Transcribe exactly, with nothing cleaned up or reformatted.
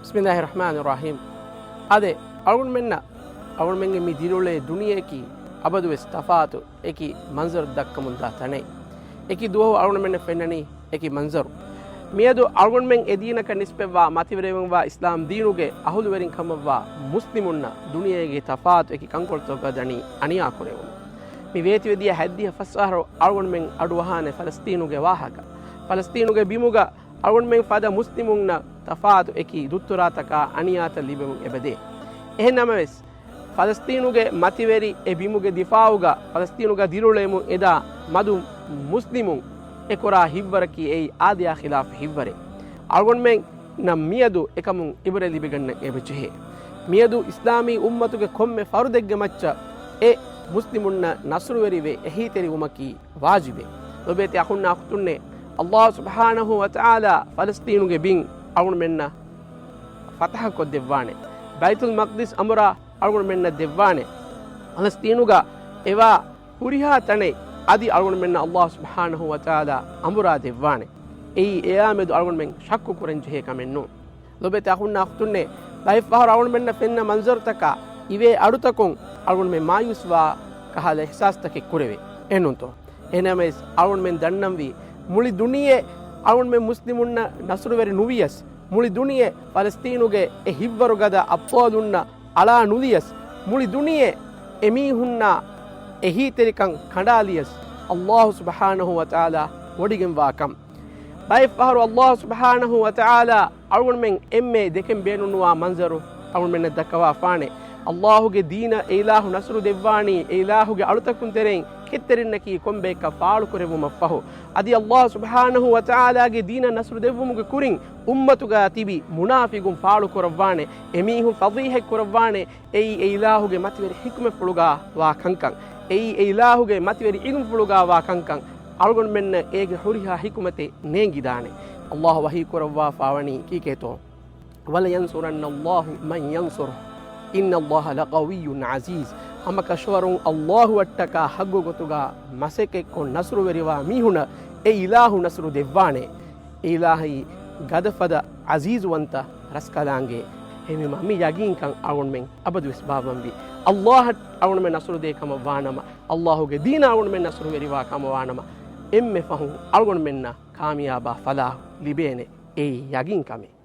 بسم الله الرحمن الرحيم. އާދެ، އަޅުގަނޑުމެންނަށް އަޅުގަނޑުމެންގެ މި ދިރިއުޅޭ ދުނިޔެއަކީ އަބަދުވެސް ތަފާތު އެކި މަންޒަރު ދައްކަމުންދާ ތަނެއް. އެކި ދުވަހު އަޅުގަނޑުމެންނަށް ފެންނަނީ އެކި މަންޒަރު. މިއަދު އަޅުގަނޑުމެން އެ ދީނަކަށް ނިސްބަތްވާ މަތިވެރިވެގެންވާ އިސްލާމް ދީނުގެ އަހުލުވެރިން ކަމަށްވާ މުސްލިމުންނަށް ދުނިޔޭގެ ތަފާތު އެކި ކަންކޮޅުތަކުގަ ދަނީ އަނިޔާ ކުރެވުނު. މި ވޭތުވެދިޔަ ހަތްދިހަ ފަސް އަހަރު އަޅުގަނޑުމެން އަޑުއަހާނެ ފަލަސްތީނުގެ ވާހަކަ. ފަލަސްތީނުގެ ބިމުގަ އަޅުގަނޑުމެން ފަދަ މުސްލިމުންނަށް ތަފާތު އެކި ދުއްތުރާތަކާ އަނިޔާތައް ލިބެމުން އެބަދޭ. އެހެން ނަމަވެސް، ފަލަސްތީނުގެ މަތިވެރި އެ ބިމުގެ ދިފާއުގަ ފަލަސްތީނުގަ ދިރިއުޅެމުން އެދާ މަދު މުސްލިމުން އެކުރާ ހިތްވަރަކީ އެއީ އާދަޔާ ޚިލާފު ހިތްވަރެއް. އަޅުގަނޑުމެންނަށް މިއަދު އެކަމުން އިބްރަތް ލިބިގަންނަން އެބަޖެހޭ. މިއަދު އިސްލާމީ އުއްމަތުގެ ކޮންމެ ފަރުދެއްގެ މައްޗަށް އެ މުސްލިމުންނަށް ނަޞްރުވެރިވެ އެހީތެރިވުމަކީ ވާޖިބެއް. ލޮބޭތި އަޚުންނާ އުޚްތުންނޭ، ﷲ ސުބްޙާނަހޫ ވަތަޢާލާ ފަލަސްޠީނުގެ ބިން އަޅުގަނޑުމެންނަށް ފަތަޙަކޮށްދެއްވާނެ. ބައިތުލް މަޤްދިސް އަނބުރާ އަޅުގަނޑުމެންނަށް ދެއްވާނެ. ފަލަސްޠީނުގަ އެވާ ހުރިހާ ތަނެއް އަދި އަޅުގަނޑުމެންނަށް ﷲ ސުބްޙާނަހޫ ވަތަޢާލާ އަނބުރާ ދެއްވާނެ. އެއީ އެއާމެދު އަޅުގަނޑުމެން ޝައްކު ކުރަން ޖެހޭ ކަމެއް ނޫން. ލޮބޭތި އަޚުންނާ އުޚްތުންނޭ، ބައެއްފަހަރު އަޅުގަނޑުމެންނަށް ފެންނަ މަންޒަރުތަކާ އިވޭ އަޑުތަކުން އަޅުގަނޑުމެން މާޔޫސްވާ ކަހަލަ އިޙްސާސްތަކެއް ކުރެވޭ. އެހެންނޫންތޯ؟ އެހެންނަމަވެސް އަޅުގަނޑުމެން ދަންނަންވީ، މުޅި ދުނިޔެ އަޅުގަނޑުމެން މުސްލިމުންނަށް ނަޞްރުވެރި ނުވިޔަސް، މުޅި ދުނިޔެ ފަލަސްޠީނުގެ އެ ހިތްވަރުގަދަ އަބްޠާލުންނަށް އަޅާ ނުލިޔަސް، މުޅި ދުނިޔެ އެމީހުންނާ އެހީތެރިކަން ކަނޑާލިޔަސް، ﷲ ސުބްޙާނަހޫ ވަތަޢާލާ ވޮޑިގެންވާ ކަން. ބައެއްފަހަރު ﷲ ސުބްޙާނަހޫ ވަތަޢާލާ އަޅުގަނޑުމެން އެންމެ ދެކެން ބޭނުންނުވާ މަންޒަރު އަޅުގަނޑުމެންނަށް ދައްކަވާފާނެ. ﷲގެ ދީނަށް އެ އިލާހު ނަޞްރު ދެއްވާނީ، އެ އިލާހުގެ އަޅުތަކުން ތެރެއިން ކެތްތެރިންނަކީ ކޮންބައެއްކަން ފާޅުކުރެއްވުމަށްފަހު. އަދި ﷲ ސުބްޙާނަހޫ ވަތަޢާލާގެ ދީނަށް ނަޞްރު ދެއްވުމުގެ ކުރިން އުއްމަތުގަ ތިބި މުނާފިޤުން ފާޅުކުރައްވާނެ، އެމީހުން ފަޟީޙަތް ކުރައްވާނެ، އެއީ އެ އިލާހުގެ މަތިވެރި ޙިކުމަތްފުޅުގަ ވާ ކަންކަން. އެއީ އެ އިލާހުގެ މަތިވެރި ޢިލްމުފުޅުގަ ވާ ކަންކަން. އަޅުގަނޑުމެންނަށް އޭގެ ހުރިހާ ޙިކުމަތެއް ނޭނގިދާނެ. ﷲ ވަޙީ ކުރައްވާފާވަނީ ކީކޭތޯ؟ وَلَيَنْصُرَنَّ اللَّهُ مَنْ يَنْصُرُهُ إِنَّ اللَّهَ لَقَوِيٌّ عَزِيزٌ. ހަމަކަށަވަރުން ﷲ އަށްޓަކާ ޙައްޤު ގޮތުގަ މަސައްކަތްކޮށް ނަޞްރުވެރިވާ މީހުނަށް އެ އިލާހު ނަޞްރު ދެއްވާނެ. އެ އިލާހީ ގަދަފަދަ ޢަޒީޒުވަންތަ ރަސްކަލާނގެ. އެހެންވީމާ މި ޔަގީންކަން އަޅުގަނޑުމެން އަބަދުވެސް ބާއްވަންވީ. ﷲ އަށް އަޅުގަނޑުމެން ނަޞްރު ދޭ ކަމަށް ވާނަމަ، ﷲގެ ދީނަށް އަޅުގަނޑުމެން ނަޞްރުވެރިވާ ކަމަށް ވާނަމަ، އެންމެ ފަހުން އަޅުގަނޑުމެންނަށް ކާމިޔާބާ ފަލާޙު ލިބޭނެ. އެއީ ޔަގީން ކަމެއް.